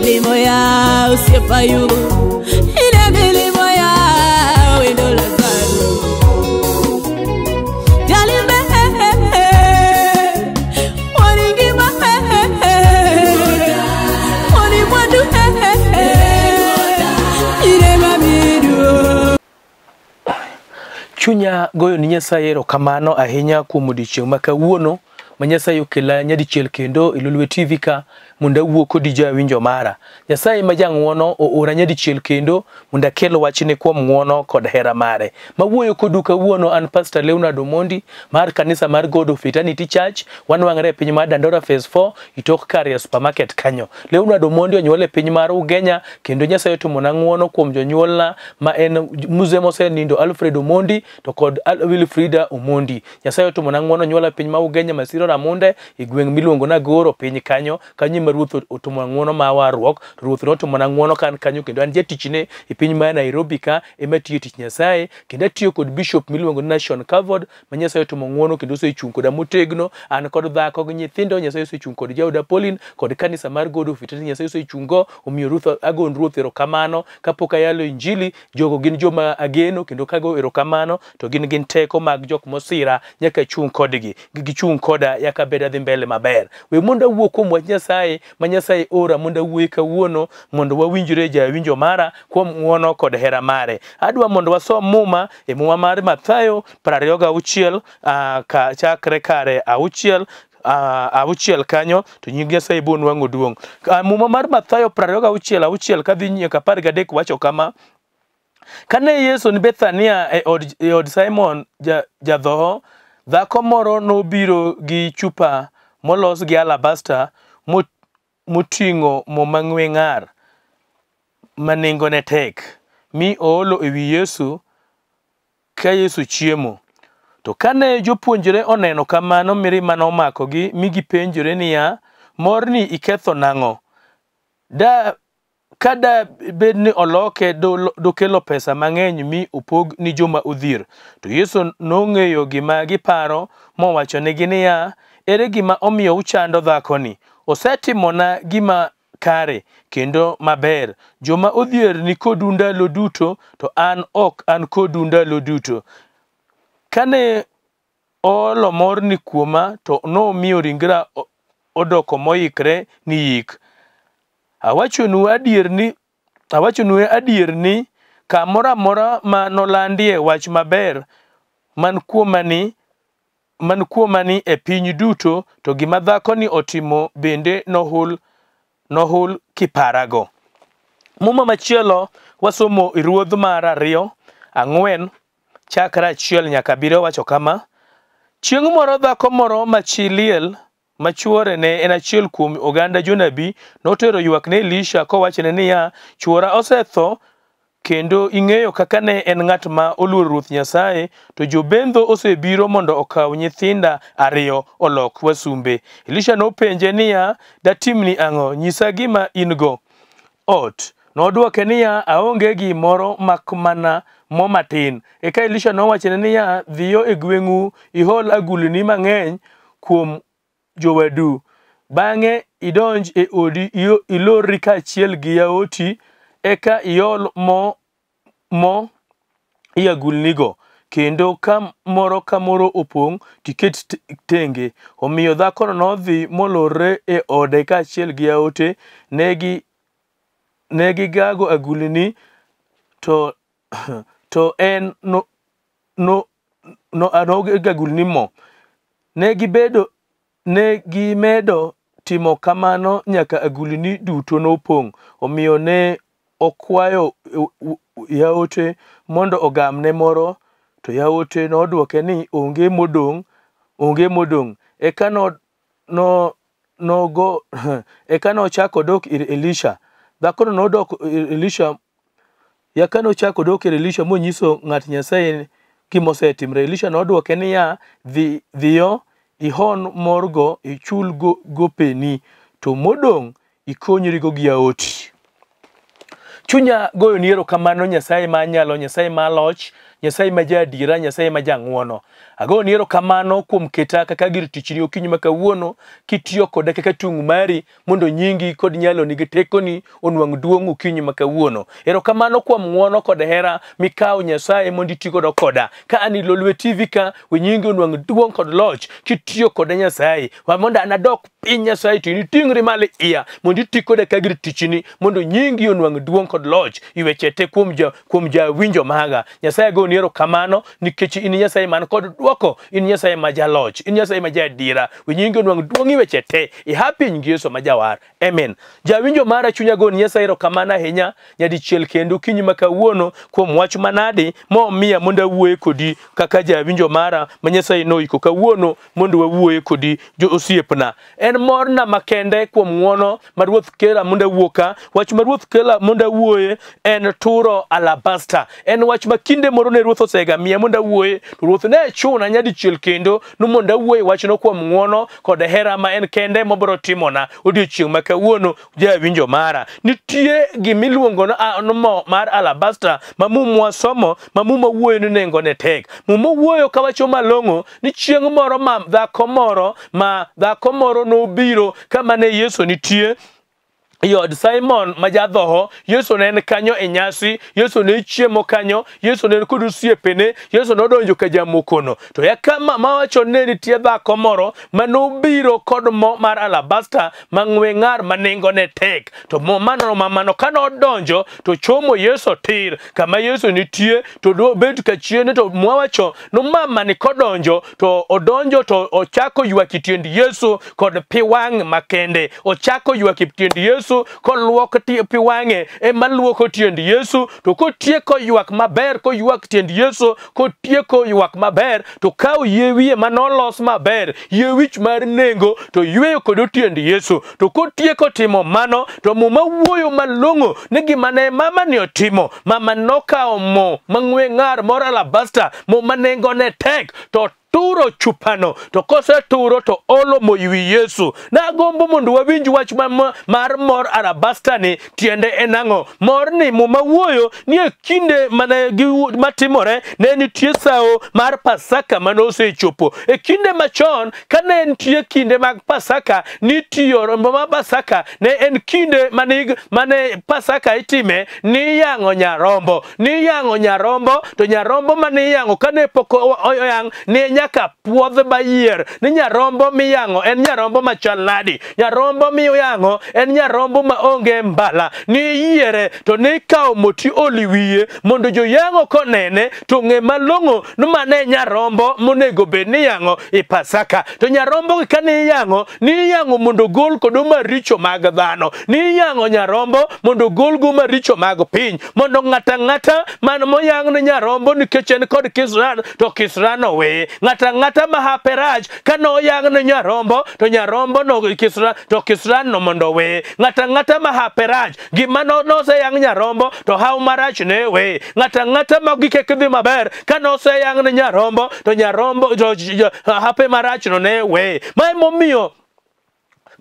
Milimo ya osiepa Ayubu, ine milimo ya wendo Lazaro. Jalimbe waningima wanimwandu ine mamidu. Chunya goyo ni Nyasaye erokamano ahinya kuom odiechieng' ma kawuono ma Nyasaye okela nyadichiel kendo e Lolwe TV ka mondo awuo kodi jawinjo mara. Nyasaye ma jang'uono oora nyadichiel kendo mondo akel wachne kuom ng'uono kod hera mare. Mawuoyo kodu kawuono an Pastor Leonard Omondi mar kanisa mar God of Eternity Church. Wanwang're e piny mar Dandora Phase 4 itok Karia Supermarket kanyo. Leonard Omondi onyuol e piny mar Ugenya kendo Nyasaye otimona ng'uono kuom jonyuolna ma en mzee mosenindo Alfred Omondi to kod Wilfrida Omondi. Nyasaye otimona ng'uono onyuola e piny mar Ugenya Masiro Ramunde e gweng' miluongo ni Agoro piny kanyo. Kanyo ema Ruoth otimona ng'uono mar warruok. Ruoth notimona ng'uono kan kanyo kendo an jatichne e piny mar Nairobi ka ema atiyo tich Nyasaye kendo atiyo kod bishop miluongo ni Nation Covered ma Nyasaye otimo ng'uono kendo osechung' koda motegno. An kod dhako gi nyithindo, Nyasaye osechung' kod jaoda Pauline kod kanisa mar God of Eternity Nyasaye osechung' go. Omiyo Ruoth agon Ruoth erokamano. Kapok ayalo injili, jogo gin joma ageno kendo kago erokamano to gin teko mag jok mosira nyaka achung' kodgi. Gichung' koda nyaka abed adhi mbele maber. We mondo awuo kuom wach Nyasaye ma Nyasaye ora mondo awuoye kawuono mondo wawinjre jawinjo mara kuom ng'uono kod hera mare. Adwa mondo wasom Muma e Muma mar Mathayo 26 ka chakre kare auchiel auchiel kanyo to nying Nyasaye bo nwang'o duong'. Muma mar Mathayo 26 6 kadhi nyaka 13 wacho kama: Kane Yesu ni Bethania e od Simon jadhoho, dhako moro nobiro gi chupa molos gi alabasta moting'o mo mang'we ng'ar ma nengone tek, mi oolo ewi Yesu ka Yesu chiemo. To kane jopuonjre oneno kamano, mirima nomakogi mi gipenjore niya, morni iketho nang'o? Ka da bed ni oloke dokelo pesa mang'eny mi opog ni joma odhier. To Yesu nong'eyo gima giparo mowachonegi niya, ere gima omiyo uchando dhakoni? Osetimona gima kare kendo maber. Joma odhier ni kodu ndalo duto, to an ok an kodu ndalo duto. Kane oolo morni kuoma to nomiyo ringra odoko moikre ni yik. Awachonu adier ni kamoro amora ma nolandie wach maber man kuomani e piny duto, to gima dhakoni otimo bende nohul kiparago. Muma machielo wasomo e Ruodh mar 2 4 chakre 1 nyaka 7 wacho kama: Chieng' moro dhako moro ma chi liel ma chuore ne en achiel kuom oganda jonabi notero ywak ne Elisha kowachone niya, chuora osetho kendo ing'eyo kaka ne en ng'at ma oluoro Ruoth Nyasaye, to jobendho osebiro mondo okaw nyithinda 2 olok wasumbe. Elisha nopenje niya, datimni ang'o? Nyisa gima in-go ot. Nodwoke niya, aonge gimoro mak mana mo matin. Eka Elisha nowachone niya, dhiyo e gweng'u ihol agulni mang'eny kuom jowadu. Bang'e idonj e odi ilorri kaachiel gi yaoti, eka iol mo i agulnigo, kendo ka moro ka moro opong' tiket tenge. Omiyo dhakono nodhi molorre e ode kaachiel gi yaote. Ne gigago agulni to en nogago agulni mo. Ne gimedo timo kamano nyaka agulni duto nopong'. Omiyo ne okwayo yaote mondo ogamne moro, to yaote nodwoke ni onge modong', onge modong'. Eka nochako dok ir Elisha. Dhakono nodok ir Elisha. Yaka nochako dok ir Elisha monyiso ng'at Nyasaye gimosetimre. Elisha nodwoke niya, dhiyo ihon morgo ichul gopeni, to modong' ikonyrigo gi yaoti. Chunya goyo ni erokamano Nyasaye ma nyalo, Nyasaye ma loch, Nyasaye ma jaadiera, Nyasaye ma jang'uono. Agoni erokamano kuom keta kaka gir tichni okinyi ma kawuono, kitiyo koda kaka tung' mari mondo nyingi kod nyaloni gi tekoni onwang' duong' okinyi ma kawuono. Erokamano kuom ng'uono kod hera mikawo Nyasaye mondo iti godo koda. Ka an e Lolwe TV ka, we nyingi onwang' duong' kod loch kitiyo koda Nyasaye. Wa mondo an adok piny Nyasaye to in iting'ri malo iya mondo iti koda ka gir tichni mondo nyingi onwang' duong' kod loch i weche te kuom jawinjo maga. Nyasaye agoni erokamano nikech in Nyasaye man kod dwoko, in Nyasaye ma jaloch, in Nyasaye ma jaadiera. We nyingi onwang' duong' i weche te. Iha piny gi Yesu ma jawar. Amen. Jawinjo mara chunya agoni Nyasaye erokamano ahinya nyadichiel kendo okinyi ma kawuono kuom wach manadi momiya mondo awuoye kodi kaka jawinjo mara ma Nyasaye noiko kawuono mondo wawuoye kodi jo osiepna. En morna makende kuom ng'uono ma Ruoth kela mondo awuo ka. Wach ma Ruoth kela mondo awuoye en turo alabaster. En wach ma kinde moro ne Ruoth osega miya mondo awuoye, to Ruoth ne chuna nyadichiel kendo ni mondo awuoye wachno kuom ng'uono kod hera ma en kende mobiro timona odiochieng' ma kawuono. Jawinjo mara, nitie gimiluongo ni mo mar alabaster ma Muma somo, ma Muma wuoyo ni nengone tek. Muma wuoyo kawacho malong'o ni chieng' moro ma dhako moro nobiro kama ne Yesu nitie i od Simon ma jadhoho. Yesu ne en kanyo e nyasi, Yesu ne chiemo kanyo, Yesu ne en kod osiepene, Yesu nodonjo ka jamokono. To eka mawacho ne nitie dhako moro manobiro kod mo mar alabaster mang'we ng'ar ma nengone tek. To mo mano mamano kanodonjo to chomo Yesu tir kama Yesu nitie, to dobet kachien. To mwawacho no mama ni kodonjo to odonjo to ochako ywak e tiend Yesu kod pi wang' makende. Ochako ywak e tiend Yesu koluok pi wang'e ema luoko tiend Yesu. To kotieko ywak maber, koywak tiend Yesu, kotieko ywak maber, to kawo yie wiye manolos maber, yie wich mar nengo, to yweyo kod tiend Yesu. To kotieko timo mano, to Muma wuoyo malong'o ni gima ne mama ni otimo, mama nokawo mo mang'we ng'ar mor alabaster, mo ma nengone tek, to turo chupano. To koseturo to olo mo ewi Yesu. Nagombo mondo wawinj wach mar mor alabaster ni tiende en ang'o. Morni Muma wuoyo ni e kinde mane matimore ne nitie sawo mar Pasaka mane osechopo. E kinde machon kane nitie kinde mag Pasaka, nitiyo ma Pasaka ne en kinde mane Pasaka itime, niyang'o nyarombo. Niyang'o nyarombo, to nyarombo mane iyang'o kane pok oyang' ne nyaka puodh mayier ni nyarombo miyang'o en nyarombo machal nadi. Nyarombo miyang'o en nyarombo maonge mbala. Niyiere to nikawo moti oli wiye mondo joyang'o konene to ng'e malong'o ni mane nyarombo monego bed ni iyang'o e Pasaka. To nyarombo gi kane iyang'o, niyang'o mondo ogol kodo maricho mag dhano. Niyang'o nyarombo mondo ogol go maricho mag piny, mondo ng'ato ang'ata man moyang' ne nyarombo nikech en kod kisran to kisran oweye. Ng'ato ang'ata ma hape rach kane oyang' ne nyarombo to nyarombo no kisran to kisran no mondo oweye. Ng'ato ang'ata ma hape rach gima noseyang' nyarombo to haw marach ne weye. Ng'ato ang'ata ma gike dhi maber kane oseyang' ne nyarombo to nyarombo to hape marach no ne weye. Ma emomiyo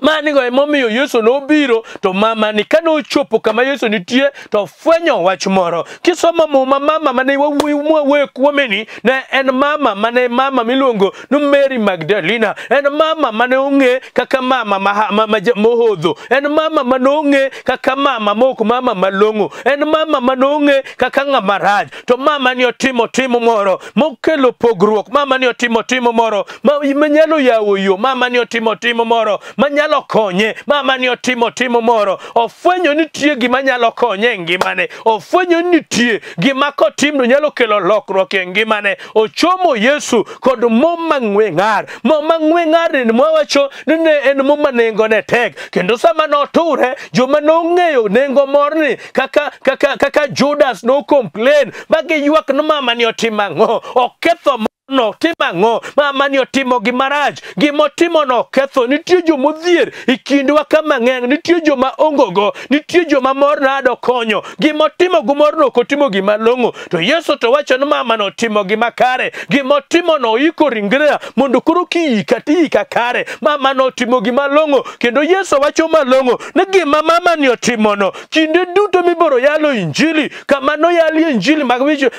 manigo emomiyo Yesu nobiro. To mama ni kane ochopo kama Yesu nitie to fwenyo wach moro. Kisomo Muma, mama mane wawuoyo kuome ni ne en mama mane mama miluongo ni Mary Magdalena. En mama mane ong'e kaka mama mohodho. En mama mane ong'e kaka mama mok mama malong'o. En mama mane ong'e kaka ng'ama rach. To mama ni otimo timo moro mokelo pogruok. Mama ni otimo timo moro manyalo yawo yo. Mama ni otimo timo moro manyalo konye. Mama ni otimo timo moro. Ofwenyo nitie gima nyalo konye e ngimane. Ofwenyo nitie gima kotimno nyalo kelo lokruok e ngimane. Ochomo Yesu kod mo mang'we ng'ar. Mo mang'we ng'ar ni mwawacho ni ne en mo ma nengone tek. Kendo sama noture, joma nong'eyo nengo morni kaka Judas no complain ma giywak ni mama ni otimo ang'o, oketho No timo ang'o? Mama ni otimo gima rach, gimotimo no ketho. Nitie jomodhier e kindwa ka mang'eny, nitie joma ongogo, nitie joma mor nado konyo. Gimotimo gumorno ok otimo gima long'o. To Yesu to wacho ni mama no otimo gima kare, gimotimo no oiko ringrea mondo koro kiika tiika kare. Mama no otimo gima long'o, kendo Yesu wacho malong'o ni gima mama ni otimono kinde duto miboro yalo injili, kama noyalie injili mag winjo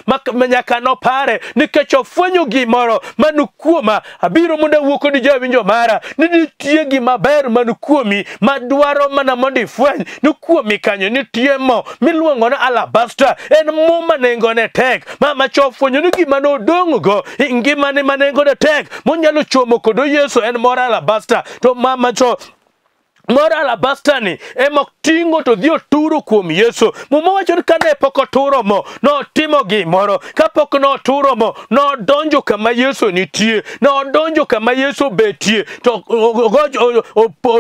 nyaka nopare, nikech ofwenyo gimoro manu kuoma. Abiro mondo awuo kodi jawinjo mara ni nitie gima ber manu kuomi madwaro mana mondo ifweny ni kuomi kanyo nitie mo miluongo ni alabaster. En mo ma nengone tek. Mama cha ofwenyo ni gima nodong' go e ngimane ma nengone tek monyalo chomo kod Yesu en mor alabaster. To mama cho mor alabaster ni ema ting'o to dhi oturo kuom Yesu. Muma wacho ni kane pok oturo mo, notimo gimoro. Kapok noturo mo, nodonjo kama Yesu nitie, nodonjo kama Yesu betie, to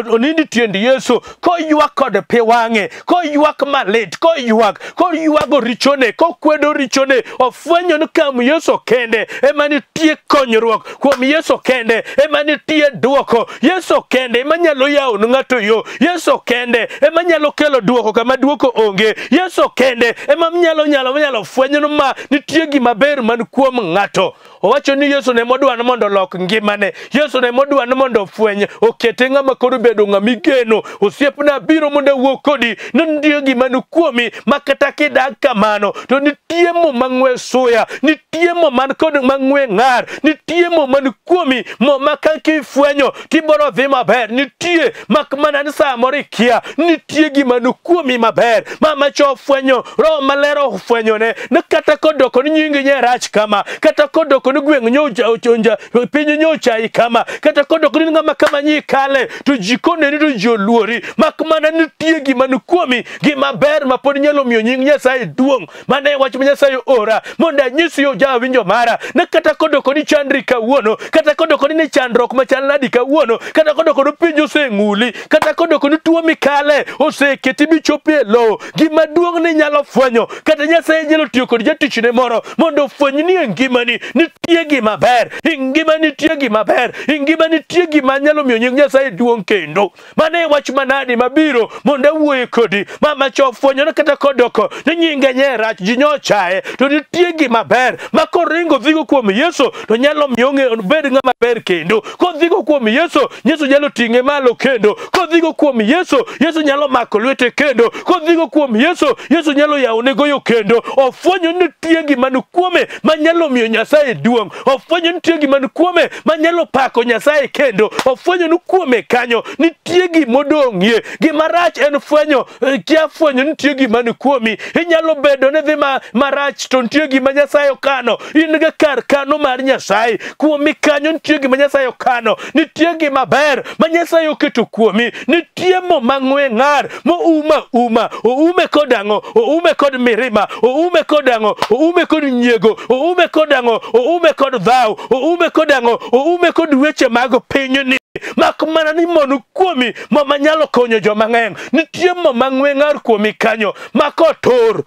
onindi tiend Yesu koywak kod pi wang'e, koywak malit, koywak, koywago richone, kokwedo richone. Ofwenyo ni kuom Yesu kende ema nitie konyruok, kuom Yesu kende ema nitie duoko. Yesu kende ema nyalo yawo ne ng'ato yo. Yesu kende ema nyalo kelo duoko kama duoko onge. Yesu kende ema nyalo fwenyo ni ma nitie gima ber man kuom ng'ato. Owacho ni Yesu ne modwa ni mondo olok ngimane. Yesu ne modwa ni mondo ofweny, okete ng'ama koro bedo ng'ama igeno. Osiepna, abiro mondo awuo kodi ni nitie gima ni kuomi ma kata kidak kamano to nitie mo mang'we suya, nitie mo man kod mang'we ng'ar, nitie mo man kuomi, mo ma ka kifwenyo tibiro dhi maber. Nitie mak mana ni samoro ikia, nitie gima ni kuomi maber. Mama cha ofwenyo, Roho Maler ofwenyone ni kata kodoko ni nyingi nye rach kama, kata kodoko ni gweng' nyocha ochonja, piny nyocha kama, kata kodoko ni ng'ama kama nyi kale to ji koneni to ji oluori, mak mana nitie gima ni kuomi, gima ber ma pod nyalo miyo nying Nyasaye duong'. Mano e wach ma Nyasaye ora mondo anyisi yo jawinjo mara ni kata kodoko ni chandri kawuono, kata kodoko ni chandruok machal nadi kawuono, kata kodoko ni piny oseng'uli, kata kodoko ni tuo mikale oseketi michopi e lowo, gima duong' ni nyalo fwenyo, kata Nyasaye nyalo tiyo kod jatichne moro mondo ofweny ni e ngimani nitie gima ber, e ngima nitie gima ber, e ngima nitie gima nyalo miyo nying Nyasaye duong' kendo. Mano e wach manadi mabiro mondo awuoye kodi. Mama cha ofwenyo ni kata kodoko ni nyinge nye rach, ji nyochaye, to nitie gima ber ma koringo dhigo kuom Yesu to nyalo miyo obed ng'ama ber kendo. Kodhigo kuom Yesu, Yesu nyalo ting'e malo kendo. Kodhigo kuom Yesu, Yesu nyalo mako lwete kendo. Kodhigo kuom Yesu, Yesu nyalo yawone goyo kendo. Ofwenyo ni nitie gima ni kuome manyalo miyo Nyasaye duong'. Ofwenyo ni nitie gima ni kuome manyalo pako Nyasaye kendo. Ofwenyo ni kuome kanyo nitie gimodong'ie. Gima rach en fwenyo, kia fwenyo nitie gima ni kuomi. Inyalo bedo ni dhi marach to nitie gima Nyasaye okano. In ga kar kano mar Nyasaye. Kuomi kanyo nitie gima Nyasaye okano. Nitie gima ber ma Nyasaye oketo kuomi. Nitie mo mang'we ng'ar mouma uma. Oume kod ang'o? Oume kod mirima. Oume kod ang'o? Oume kod nyiego. Oume kod ang'o? Oume kod dhaw. Oume kod ang'o? Oume kod weche mag pinyni. Mak mana ni mondo kuomi mo manyalo konyo joma ng'eny. Nitie mo mang'we ng'ar kuomi kanyo ma kotur.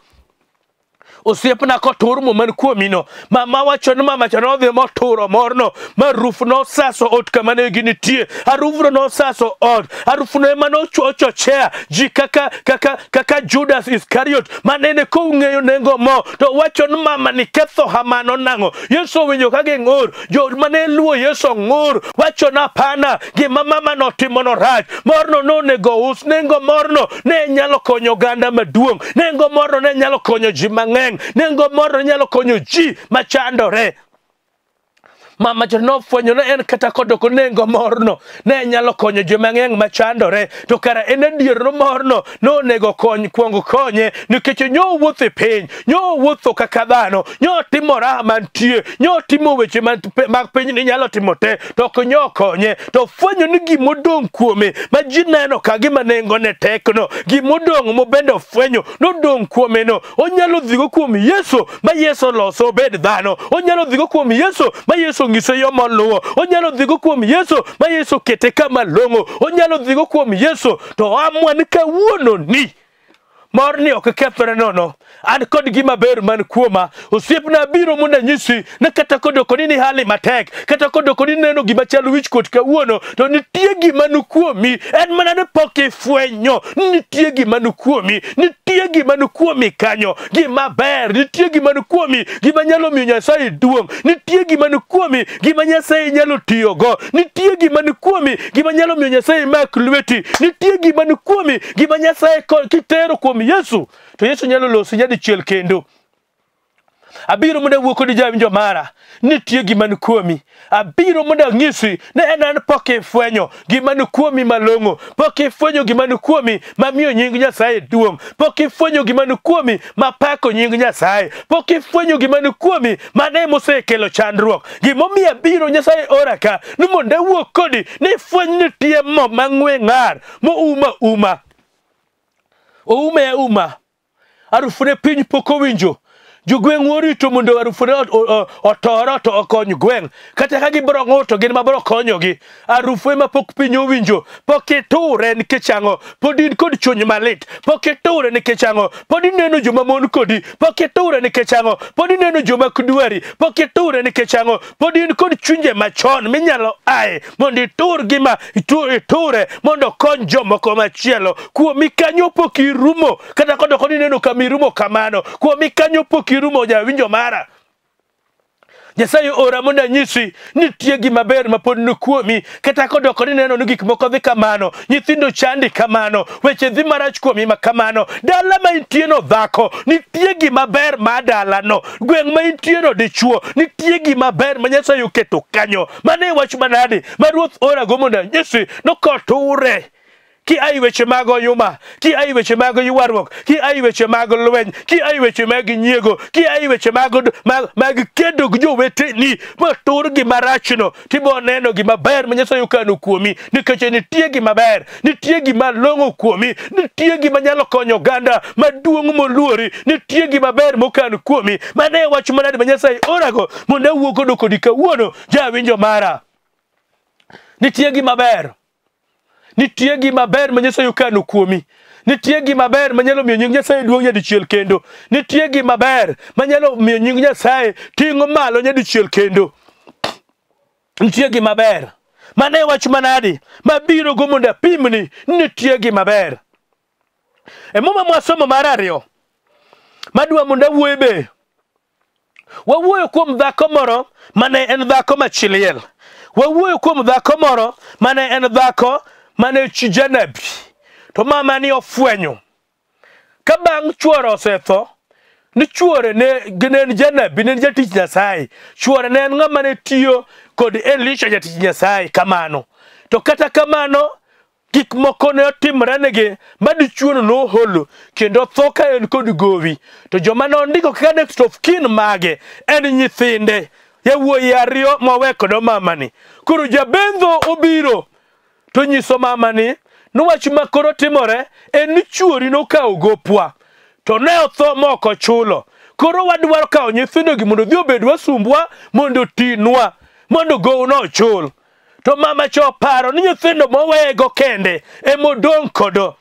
Osiepna kotur mo man kuomi no. Mama wacho ni mama cha nodhi moturo morno, ma ruf nosaso ot kama ne ginitie. Arufno nosaso ot. Arufno ema nochochea ji kaka Judas Iscariot manene kong'eyo nengo mo. To wacho ni mama ni ketho hamano nang'o. Yesu owinjo ka ging'ur. Jo mane luwo Yesu ng'ur. Wacho ni hapana, gima mama notimo no rach. Morno nonego us. Nengo morno ne nyalo konyo oganda maduong'. Nengo morno ne nyalo konyo ji mang'eny. Nengo moro nyalo konyo ji machandore. Mama cha nofwenyo ni en kata kodoko nengo morno ne nyalo konyo ji mang'eny machandore, to kara en adier no morno nonego kony kuongo konye, nikech nyo wuotho e piny, nyo wuotho kaka dhano, nyo timo raha mantie, nyo timo weche mag piny ni nyalo timo te, to ok nyo konye. To fwenyo ni gimodong' kuome ma ji neno ka gima nengone tekno, gimodong' mobende ofwenyo nodong' kuome no, onyalo dhigo kuom Yesu ma Yesu loso obed dhano. Onyalo dhigo kuom Yesu ma Yesu ng'ise yo moluwo. Onyalo dhigo kuom Yesu ma Yesu kete kama long'o. Onyalo dhigo kuom Yesu. To amwa ni kawuono ni Morni ok kethore nono. An kod gima ber man kuoma. Osiepna abiro mondo anyisi ni kata kodoko ni hali matek, kata kodoko ni neno gima chalo wichkuot kawuono, to nitie gima ni kuomi. En mana ni pok ifwenyo. Nitie gima ni kuomi. Nitie gima ni kuomi kanyo. Gima ber. Nitie gima ni kuomi. Gima nyalo miyo Nyasaye duong'. Nitie gima ni kuomi. Gima Nyasaye nyalo tiyogo. Nitie gima ni kuomi. Gima nyalo miyo Nyasaye mak lweti. Nitie gima ni kuomi. Gima Nyasaye kitero kuom Yesu, to Yesu nyalo losi nyadichiel kendo. Abiro mondo awuo kodi jawinjo mara, nitie gima ni kuomi. Abiro mondo anyisi ni en an pok ifwenyo gima ni kuomi malong'o, pok ifwenyo gima ni kuomi mamiyo nying Nyasaye duong', pok ifwenyo gima ni kuomi mapako nying Nyasaye, pok ifwenyo gima ni kuomi mane mosekelo chandruok. Gimomiyo abiro Nyasaye ora ka ni mondo awuo kodi ni ifweny nitie mo mang'we ng'ar mouma uma. Oume auma. Arufune piny pok owinjo. Jogweng' orito mondo arufune otoro to okony gweng'. Kata ka gibiro ng'uto gin mabiro konyogi. Arufu ema pok piny owinjo. Pok iture nikech ang'o? Pod in kod chuny malit. Pok iture nikech ang'o? Pod ineno joma mon kodi. Pok iture nikech ang'o? Pod ineno joma ok dwari. Pok iture nikech ang'o? Pod in kod chunje machon minyalo ae mondo itur gima iture mondo okony jomoko machielo. Kuomi kanyo pok irumo. Kata kodoko nineno kama irumo kamano. Kuomi kanyo pok irumo jawinjo mara. Nyasaye ora mondo anyisi nitie gima ber ma pod ni kuomi. Kata kodoko ni neno ni gik moko dhi kamano, nyithindo chandi kamano, weche dhi marach kuomi ma kamano, dala ma intie no dhako, nitie gima ber ma dalano, gweng' ma intie no dichuo, nitie gima ber ma Nyasaye oketo kanyo. Mano e wach manade ma Ruoth ora go mondo anyisi nokoture. Ki ai weche mag oyuma, ki ai weche mag ywaruok, ki ai weche mag lweny, ki ai weche mag nyiego, ki ai weche mag kedo gi joweteni, matur gima rachno, tibo neno gima ber ma Nyasaye okano kuomi, nikech nitie gima ber, nitie gima long'o kuomi, nitie gima nyalo konyo oganda maduong' moluori, nitie gima ber mokano kuomi. Mano e wach manade ma Nyasaye orago mondo awuo godo kodi kawuono, jawinjo mara. Nitie gima ber. Nitie gima ber ma Nyasaye okano kuomi. Nitie gima ber manyalo miyo nying Nyasaye duong' nyadichiel kendo. Nitie gima ber manyalo miyo nying Nyasaye ting'o malo nyadichiel kendo. Nitie gima ber. Mano e wach manadi mabiro go mondo apimni nitie gima ber. E Muma mwasomo mar ariyo madwa mondo awuoye be, wawuoyo kuom dhako moro mane en dhako machi liel. Wawuoyo kuom dhako moro mane en dhako mane chi janabi. To mama ni ofwenyo ka bang' chuore osetho ni chuore ne en janabi, ne en jatich Nyasaye. Chuore ne en ng'ama ne tiyo kod Elisha jatich Nyasaye kamano. To kata kamano gik moko ne otimore negi ma dichuono noholo kendo tho ka en kod gowi. To joma nondiko kaka next of kin mage en nyithinde yawuoyi ariyo mowe kodo mamani. Koro jabendho obiro to nyiso mamani ni wach ma koro timore en ni chuori nokawo gopwa to ne otho mok ochulo. Koro wadwaro kawo nyithindogi mondo odhi obed wasumbwa mondo otinwa mondo gowno ochul. To mama cha oparo ni nyithindo moweyego kende emodong' kodo.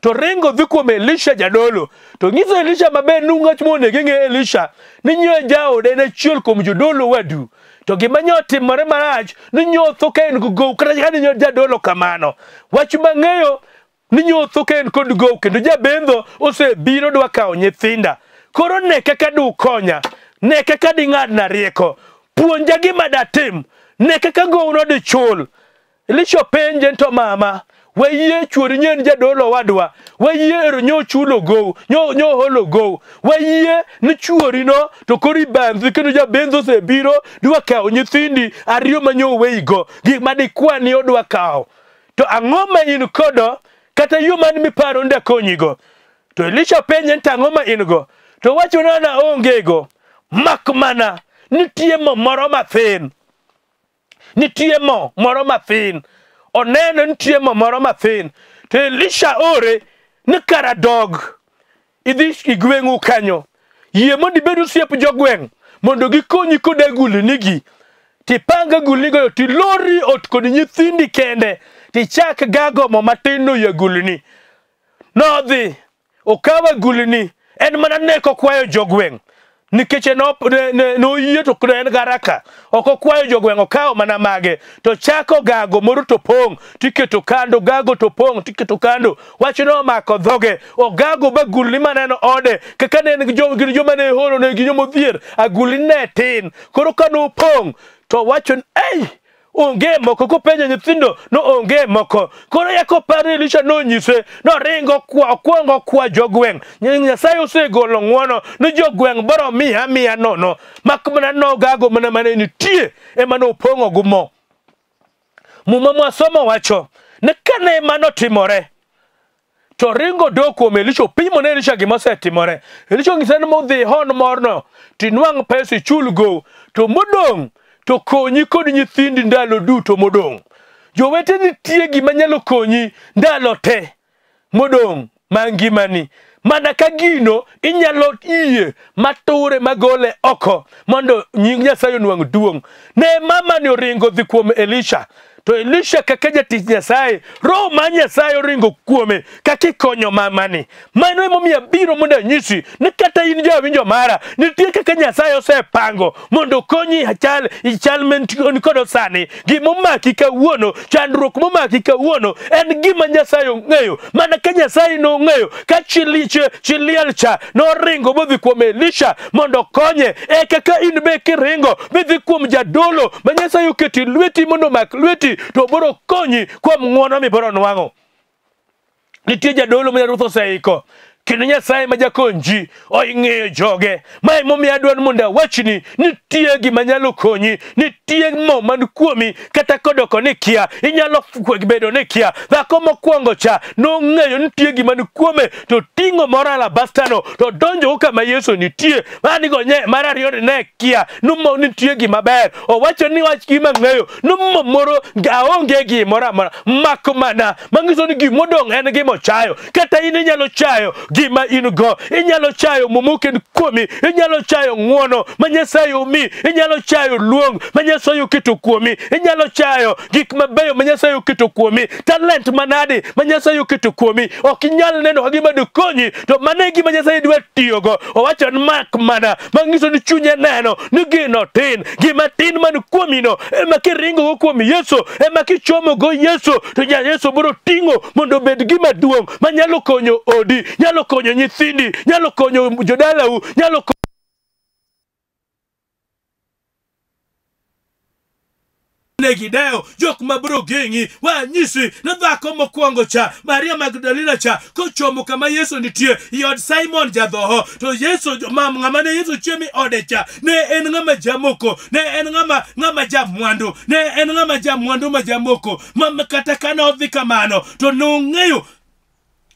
To ringo dhi kuom Elisha jadolo. To nyiso Elisha maber ni wach monego ing'e Elisha ni nyo jaode en achiel kuom jodolo wadu. To gima nyo timore marach ni nyo otho ka en gi gowi kata ka ni jadolo kamano. Wach mang'eyo ni nyo otho ka en kod gowi kendo jabendho osebiro dwa kawo nyithinda. Koro ne kaka dukonya, ne kaka ding'adna rieko, puonja gima datim, ne kaka gowno dichul. Elisha openje to mama, wayie chuori nyen jadolo wadwa, wayie ero nyo chulo gow, nyo holo gow, wayie ni chuori no to koro ibandhi kendo jabendho osebiro dwa kawo nyithindi ariyo ma nyo oweyigo, gik madikwani odwa kawo. To ang'o ma in kodo kata yo man miparo ni dakonyigo? To Elisha penje ni to ang'o ma in go? To wacho ni an aonge go, mak mana nitie mo moro mathin. Nitie mo moro mathin. Oneno nitie mo moro mathin. To Elisha ore ni kara dog idhi igweng'u kanyo. Yie mondo ibed osiep jogweng' mondo gikonyi kod agulnigi. Tipang agulnigo tilori ot kod nyithindi kende tichak gago mo matin no e agulni. Nodhi Okawo agulni, en mana nek okwayo jogweng'. Nikech noyie to ne en garaka. Ok okwayo jogweng' okawo mana mage. To chako gago moro to pong' tiketo kando, gago to pong' tiketo kando. Wach nomako dhoge. Ogago ba agulni maneno ode. Kaka ne en gin joma ne horo ne gi joma odhier. Agulni ne tin. Koro ka nopong' to wacho ni ei onge moko kopenjo nyithindo no onge moko. Koro yako par ni Elisha nonyise noringo okwongo kwa jogweng'. Nyasaye osegolo ng'wono ni jogweng' boro miya miya nono. Mak mana nogago mana mane nitie ema nopong'o gi mo. Muma mwasomo wacho ni kane mano timore to ringo dok kuom Elisha opimo ne Elisha gima osetimore. Elisha onyise ni modhi hon morno tinwang' pesa ichul gow to modong' to konyi kod nyithindi ndalo duto modong'. Jowete nitie gima nyalo konyi ndalo te modong' ma ngimani. Mana ka gino inyalo yie mature magole oko mondo nying Nyasaye onwang' duong'. Ne mama ni oringo dhi kuom Elisha. To Elisha kaka jatich Nyasaye, roho mar Nyasaye oringo kuome kaka ikonyo mamani. Mano emomiyo abiro mondo anyisi ni kata in jawinjo mara, nitie kaka Nyasaye osepango mondo okonyi chal ichal man kodo sani. Gimomaki kawuono, chandruok momaki kawuono en gima Nyasaye ong'eyo. Mana ka Nyasaye nong'eyo ka chi liel cha noringo modhi kuom Elisha mondo okonye, e kaka in be kiringo midhi kuom jadolo ma Nyasaye oketo e lweti mondo omak lweti to biro konyi kuom ng'wono mibiro nwang'o. Nitie jadolo ma Ruoth oseiko kendo Nyasaye ma jakony ji ong'eyo joge. Ma emomiyo adwaro mondo awachni nitie gima nyalo konyi, nitie mo man kuomi kata kodoko ni kia, inyalo bedo ni kia. Dhako mokwongo cha nong'eyo nitie gima ni kuome to ting'o moro alabastano to donjo kama Yesu nitie. Manigo nye mar ariyo ni ne kia numo nitie gima ber. Owacho ni wach gima ng'eyo numo moro aonge gimoro amora mak mana manyiso ni gimodong' en gima ochayo. Kata in inyalo chayo gima in go, inyalo chayo momoken kuomi, inyalo chayo ng'wono ma Nyasaye omi, inyalo chayo luong ma Nyasaye oketo kuomi, inyalo chayo gik mabeyo ma Nyasaye oketo kuomi, talent manade ma Nyasaye oketo kuomi, ok inyal neno ka gima dikonyi, to mano e gima Nyasaye dwa tiyogo. Owacho ni mak mana, manyiso ni chunye neno ni gino tin, gima tin man kuomino ema kiringogo kuom Yesu, ema kichomogo Yesu, to ja Yesu biro ting'o mondo obed gima duong' manyalo konyo odi, nyalo konyo nyithindi, nyalo konyo jodalau, nyalo negidewo jok mabiro geng'i. Wanyisi ni dhako mokwongo cha Maria Magdalena cha kochomo kama Yesu nitie i od Simon jadhoho, to Yesu ng'ama ne Yesu chiemo e ode cha ne en ng'ama jamoko, ne en ng'ama jamwandu, ne en ng'ama jamwandu ma jamoko ma kata ka nodhi kamano to nong'eyo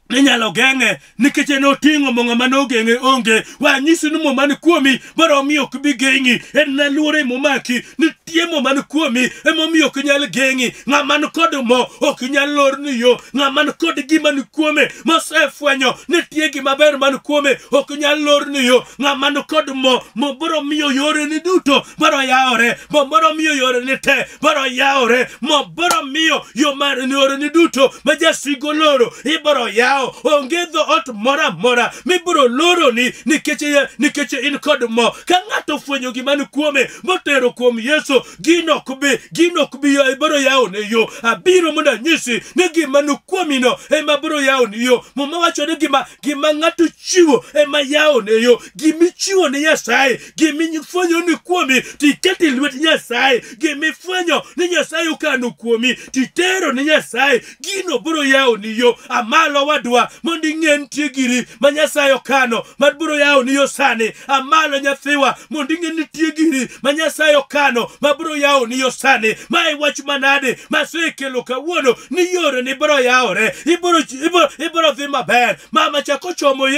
ninyalo geng'e nikech en oting'o mo ng'ama nogeng'e onge. Wanyisi ni mo man kuomi biro miyo ok bi geng'i. En na luoro emomaki, nitie mo man kuomi emomiyo ok nyal geng'i. Ng'ama ni kod mo ok nyal lorni yo. Ng'ama ni kod gima ni kuome mosefwenyo nitie gima ber man kuome ok nyal lorni yo. Ng'ama ni kod mo, mo biro miyo yoreni duto biro yawore, mo biro miyo yoreni te biro yawore, mo biro miyo yo mar yoreni duto ma jasigu oloro ibiro yawo. Onge dhoot moro amora mibiro loroni nikech in kod mo. Ka ng'ato ofwenyo gima ni kuome motero kuom Yesu, gino ok bi biro yawone yo. Abiro mondo anyisi ni gima ni kuomino ema biro yawoni yo. Muma wacho ni gima ng'ato chiwo ema yawone yo. Gimichiwo ne Nyasaye, gimifwenyo ni kuomi tiketo e lwet Nyasaye, gimifwenyo ni Nyasaye okano kuomi titero ne Nyasaye, gino biro yawoni yo. Amalo wadwa mondo ing'e nitie giri ma Nyasaye okano ma biro yawoni yo sani. Amalo nyathiwa mondo ing'e nitie giri ma Nyasaye okano ma biro yawoni yo sani. Ma e wach manade masekelo kawuono ni yoreni biro yawore, ibiro dhi maber. Mama cha kochomo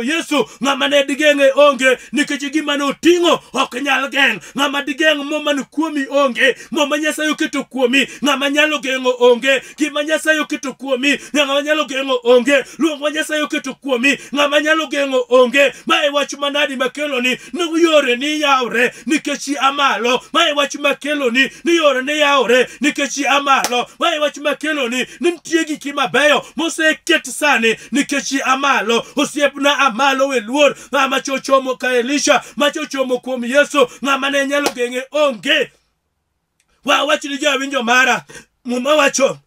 Yesu, ng'ama ne digeng'e onge nikech gima noting'o ok nyal geng'. Ng'ama digeng' mo man kuomi onge, mo ma Nyasaye oketo kuomi ng'ama nyalo geng'o onge. Gima Nyasaye oketo kuomi ng'ama nyalo geng'o onge. Luong ma Nyasaye oketo kuomi, ng'ama nyalo geng'o onge. Ma e wach manadi makeloni ni yore ni yawre nikech ia malo. Ma e wach makeloni ni yore ni yawre nikech ia malo. Ma e wach makeloni ni nitie giki mabeyo moseket sani nikech ia malo. Osiepna amalo we luor. Ng'ama chochomo ka Elisha, machochomo kuom Yesu, ng'ama ne nyalo geng'e onge. Wawach ni jawinjo mara, Muma wacho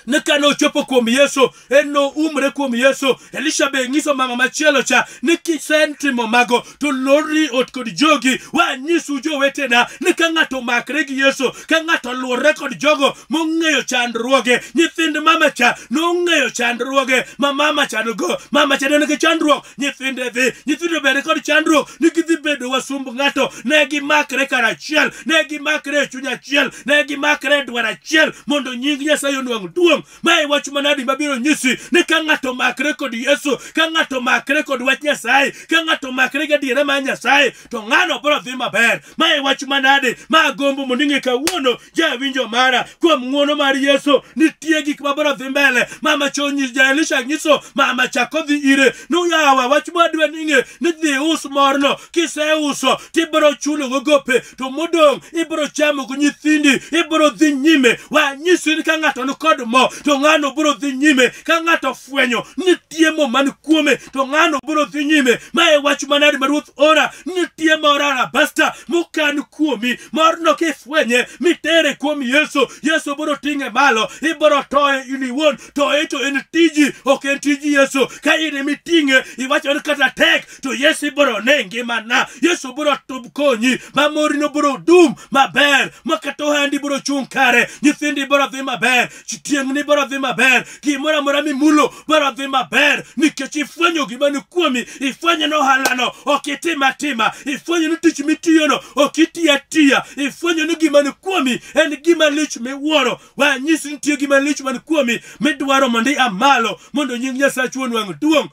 ni kane ochopo kuom Yesu, en noumre kuom Yesu. Elisha be nyiso mama machielo cha ni kisetimo mago to lorri ot kod jogi. Wanyisu jowetena ni ka ng'ato omakre gi Yesu, ka ng'ato oluwore kod jogo mong'eyo chandruoge, nyithind mama cha nong'eyo chandruoge ma mama cha nigo. Mama cha ne nigi chandruok, nyithinde dhi, nyithindo bende kod chandruok ni gidhi bedo wasumb ng'ato. Ne gimakre karachiel, ne gimakre e chuny achiel, ne gimakre e dwaro achiel mondo nying Nyasaye onwang' duong'. Ma e wach manadi mabiro nyisi ni ka ng'ato omakre kod Yesu, ka ng'ato omakre kod wach Nyasaye, ka ng'ato omakre gi adiera mar Nyasaye, to ng'ano biro dhi maber. Ma e wach manadi ma agombo mondo ing'e kawuono, jawinjo mara, kuom ng'uono mar Yesu nitie gik mabiro dhi mbele. Mama cha ja Elisha nyiso mama cha kodhi ire noyawa wach madwa ni ing'e ni dhi us morno, kiseuso tibiro chulo go gope, to modong' ibiro chamo go nyithindi, ibiro dhi nyime. Wanyisi ni ka ng'ato ni kod mo to ng'ano biro dhi nyime. Ka ng'ato fwenyo nitie mo man kuome to ng'ano biro dhi nyime. Ma e wach manadi ma Ruoth ora, nitie mor alabasta mokan kuomi, morno kifwenye mitere kuom Yesu, Yesu biro ting'e malo, ibiro toye in iwuon. Toye to en tiji, ok en tiji Yesu. Ka in emiting'e iwacho ni kata tek to Yesu ibiro ne ngimana, Yesu biro konyi, ma morino biro dum maber, ma kata ohandi biro chung' kare, nyithindi biro dhi maber, tieng'ni biro dhi maber, gimoro amora mimulo biro dhi maber, nikech ifwenyo gima ni kuomi, ifwenyo ni ohalano ok itim atima, ifwenyo ni tich mitiyono ok iti atiya, ifwenyo ni gima ni kuomi en gima lich miwuoro. Wanyisi nitie gima lich man kuomi midwaro mondo ia malo mondo nying Nyasachu onwang' duong'.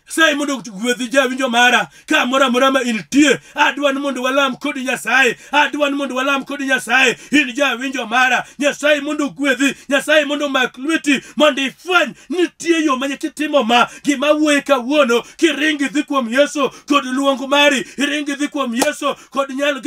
Nyasaye mondo ogwedhi jawinjo mara kamoro amora ma intie. Adwa ni mondo walam kod Nyasaye, adwa ni mondo walam kod Nyasaye. In jawinjo mara, Nyasaye mondo ogwedhi, Nyasaye mondo omak lweti mondo ifweny nitie yo ma kitimo ma gima wuoye kawuono. Kiringi dhi kuom Yesu kod luong mari, iringi dhi kuom Yesu kod nyalo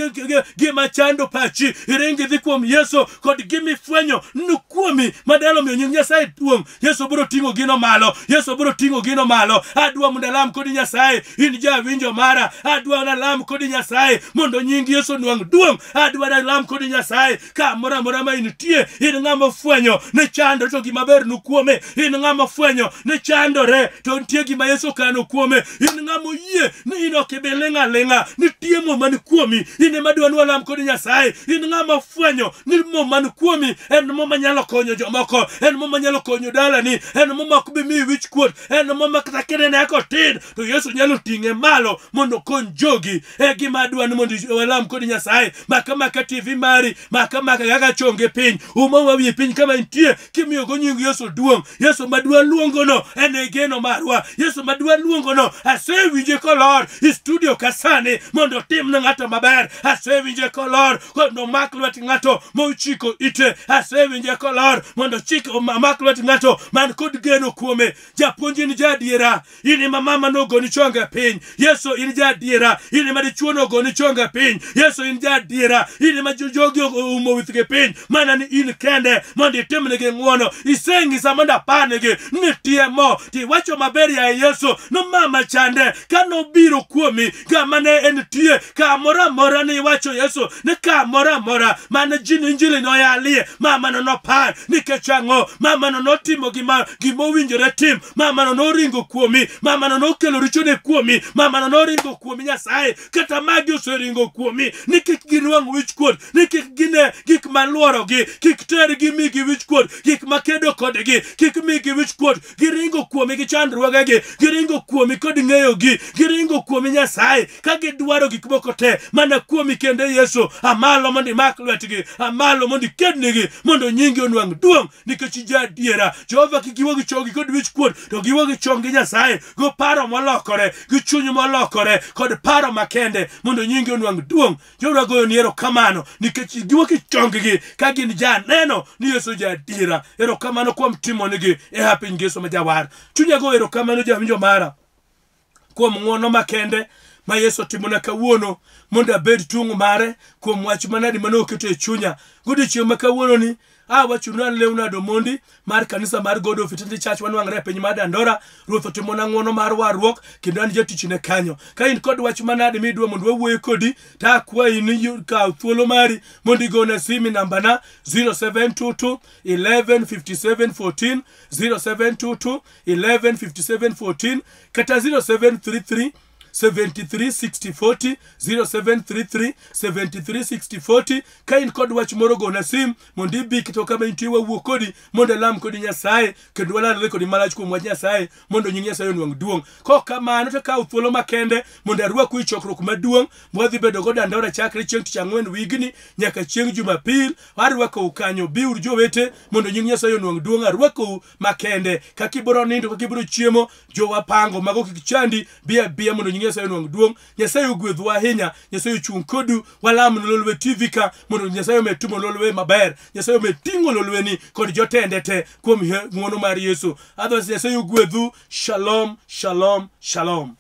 gima chando pachi, iringi dhi kuom Yesu kod gima ifwenyo ni kuomi madalo miyo nying Nyasaye duong'. Yesu biro ting'o gino malo, Yesu biro ting'o gino malo. Adwa mondo alam kod Nyasaye, in jawinjo mara, adwa alam kod Nyasaye mondo nying Yesu onwang' duong'. Adwa alam kod Nyasaye kamoro amora ma intie. In ng'ama ofwenyo ni chando to gima ber nu kuome, in ng'ama ofwenyo ni chandore to nitie gima Yesu okano kuome, in ng'ama oyie ni in ok ibi ling' aling'a, nitie mo man kuomi. In ema adwa ni walam kod Nyasaye. In ng'ama ofwenyo ni mo man kuomi en mo manyalo konyo jomoko, en mo manyalo konyo dalani, en mo ma ok bi miyi wich kuot, en mo ma kata kinene kotin to Yesu nyalo ting'e malo mondo okony jogi. E gima adwa ni mondo walam kod Nyasaye. Maka maka TV mari, maka maka kaka chonge piny, uma wiye piny kama intie, kimiyogo nying Yesu duong'. Yesu madwa luongono en e geno marwa, Yesu madwa luongono asewinje kolor e studio kasani mondo otim ne ng'ato maber, asewinje kolor mondo omak lwet ng'ato mochiko ite, asewinje kolor mondo chik omak lwet ng'ato man kod geno kuome. Japuonj in jaadiera, in ema mama nogoni chonge piny. Yesu in jaadiera, in ema dichuo nogoni chonge piny. Yesu in jaadiera, in ema jogi oumo withgi piny, mana ni in kende mondo itimnegi ng'uono. Iseng'isa mondo aparnegi nitie mo tiwacho maber yaye Yesu no mama chande kanobiro kuomi kama ne entie, kamoro amora niwacho Yesu ni kamoro amora mane ji injili noyalie, mamano nopar nikech ang'o? Mamano notimo gima owinjore tim, mamano noringo kuomi, mamano nokelo richone kuomi, mamano noringo kuomi Nyasaye. Kata magi oseringo kuomi ni kik ginwang' wich kuot, ni kik gine gik maluorogi, kik tergi migi wich kuot, gik makedo kodgi kik migi wich kuot. Giringo kuomi gi chandruogegi, giringo kuomi kod ng'eyogi, giringo kuomi Nyasaye ka gidwaro gik moko te mana kuomi kende Yesu. Amalo mondo imak lwetgi, amalo mondo ikednegi mondo nyingi onwang' duong', nikech ija adiera. Jehova kik giwuog gi chonggi kod wich kuot, to giwuog gi chonggi Nyasaye. Go Go paro molokore, gi chuny molokore, kod paro makende mondo nyingi onwang' duong'. Jehova goyoni erokamano nikech giwuok e chonggi ka gin janeno ni Yesu jaadiera. Erokamano kuom timonigi e hapi nying Yesu ma jawar. Chunya go erokamano jawinjo mara kuom ng'wono makende ma Yesu otimona kawuono mondo abed tung' mare kuom wach manadi mane oketo e chunya. Godiechieng' ma kawuononi awachonu an Leonard Omondi mar kanisa mar God of Eternity Church wanwang're e piny mar Dandora. Ruoth otimona ng'wono mar warruok kendo an jatichne kanyo. Ka in kod wach manadi midwa mondo wawuoye kodi, to akwayi ni kaw thuolo mari mondo igona simi nambana 0722 11 57 14, 0722 11 57 14 kata 0733 73 60 40, 0733 73 60 40. Ka in kod wach moro gona sim mondo ibi kata kama intie wawuo kodi mondo alam kodi Nyasaye kendo walalre kodi malach kuom wach Nyasaye mondo nying Nyasaye onwang' duong'. Kok kamano to kaw thuolo makende mondo arwaku e chokruok maduong' mwadhi bedo go Dandora chakre chieng' tich ang'wen wigni nyaka chieng' Jumapil. Arwakou kanyo, biuru jowete mondo nying Nyasaye onwang' duong'. Arwakou makende kaka ibiro nindo, kaka ibiro chiemo, jowa pango mago kik chandi, bi abiya mondo nying Nyasaye onwang' duong'. Nyasaye ogwedhwa ahinya, Nyasaye ochung' kodu. Walam ne Lolwe TV ka mondo Nyasaye omed timo Lolwe maber, Nyasaye omed ting'o Lolwe ni kod jotende te kuom ng'wono mar Yesu. Otherwise Nyasaye ogwedhu. Shalom, shalom, shalom.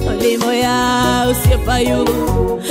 Olimo ya osiepa Ayubu.